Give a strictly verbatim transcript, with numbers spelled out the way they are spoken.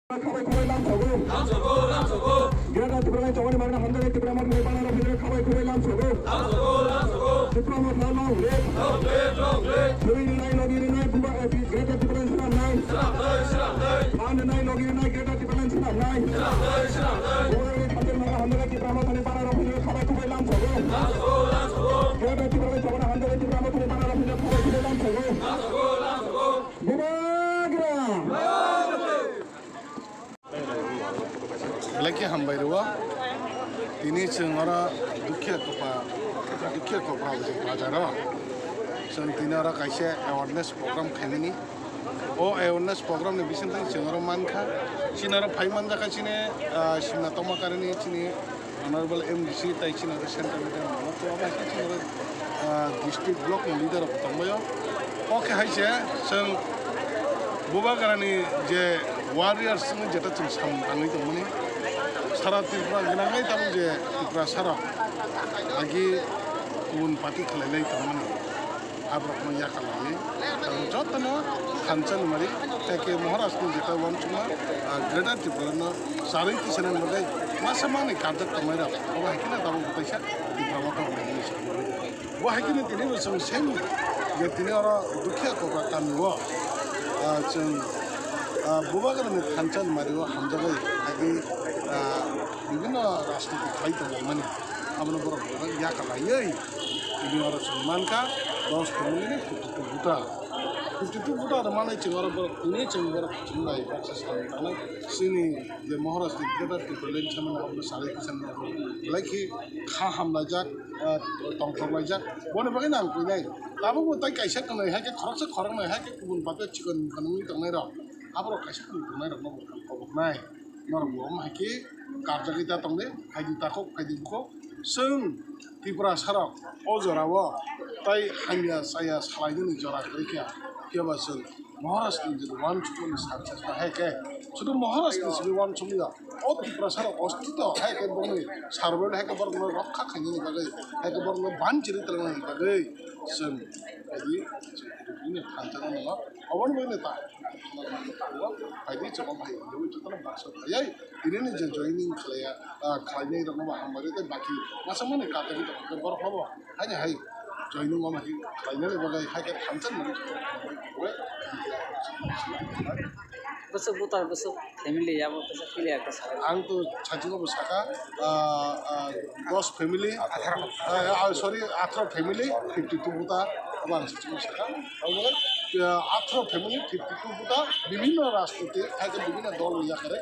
Khabai khubai lam sogo. Greater Tipraland chongmani mangna hamjaknai Tipra Mothani banner rok hinwi khabai khubai lam sogo. Tipra Motha long live. Thwini nai logi rinai buba, eh, Greater Tipraland swnamnai. Phan nai logi rinai Greater Tipraland swnamnai. Bubagrani khabai mangna hamjaknai Tipra Mothani banner rok hinwi khabai khubai lam sogo. Greater Tipraland chongmani hamjaknai Tipra Mothani banner rok hinwi khabai khubai lam sogo. Bubagra. Belai khe hambai rwo. Tini chwng oro Dukhiya Kopa, Dukhiya Kopa bazar o. Chwng tini oro kaisa awareness program khaimani. O awareness program ni bisingtwi chwng oro mankha. Chini oro phai manjakha chini, ah, Simna Tongma Karini chini Honorable M D C tai chini oro central leader mano to abo hai khe chini oro, ah, district block ni leader rok tongbaio. O khe hai se chwng Bubagrani je warriors wngwi jeta chwng samung tangwi tongmani. Sara Tripura gwnangwi tabuk je Tiprasa rok agi kubun party khwlailai tongmani. Aborokno yakarlaiwi tabuk jotono thansa ni mari, tei khe Maharashtra ni jeta uansukma, ah, Greater Tripura no charwi tisani bagwi masa mani karjak tongnai rok. Obo hai kheno tabuk kaisa Tipra Motha rok hinwi sakha. Bo hai kheno tini bo chwng same je tini oro Dukhiya Kopa kami o, ah, chwng, ah, Bubagrani thansa ni mari o hamjagwi agi, ah, bibhinno rajniti khlai tongmani. Abono borok borok yakarlaiwi tini oro chwng mankha dos family ni fifty two voter. Fifty two voter manwi chwng oro borok tini chwng borok chwng bai baksa samung tangnai. Chini je Maharashtra ni Greater Tipraland samani abono salai kisa belai khe kha hamlaijak, ah, tongthok laijak. Boni bagwi no ang kwinai. Tabukbo tai kaisa kwnwi hai khe khoroksa khoroknwi hai khe kubun pape chikon wngwi tongnai rok. Aborok kaisa kwnwi tongnai rokno bo koboknai. Norok bo omo hai khe karjagwi ta tongdi, phaidi takhuk, phaidi bukhuk. Chwng Tiprasa rok o jora o tai hamya chaya salainani jora kwrwi kha. Phiya ba chwng Maharashtra ni jora uansukmani sar chesta hai khe, sudu Maharashtra ni simi uansukya. O Tiprasa rok ostito hai khe bongni survival hai khe borokno rokha khainani bagwi, hai khe borokno ban chiri tongmani bagwi chwng phaidi chwng bini thansa no. Oboni bagwi ta. Phaidi chwng bai jotono baksa phaiwi tini ni je joining khlaiya, ah, khlainai rokno bo hambai tei baki masa mani kata borok no bo. Haini hai joining wngma khe khlainani bagwi hai khe thansa nang. Bwswk butar bwswk family abo kisa clear khe sa. Ang to sajugo bo saka, ah, ah, dos family, ah, ah, sorry, atharo family, fifty two buta, abo ang sajugo saka. Abo, ah, atharo family, fifty two buta, bibhinno rajniti, hai khe bibhinno dol ni yakare.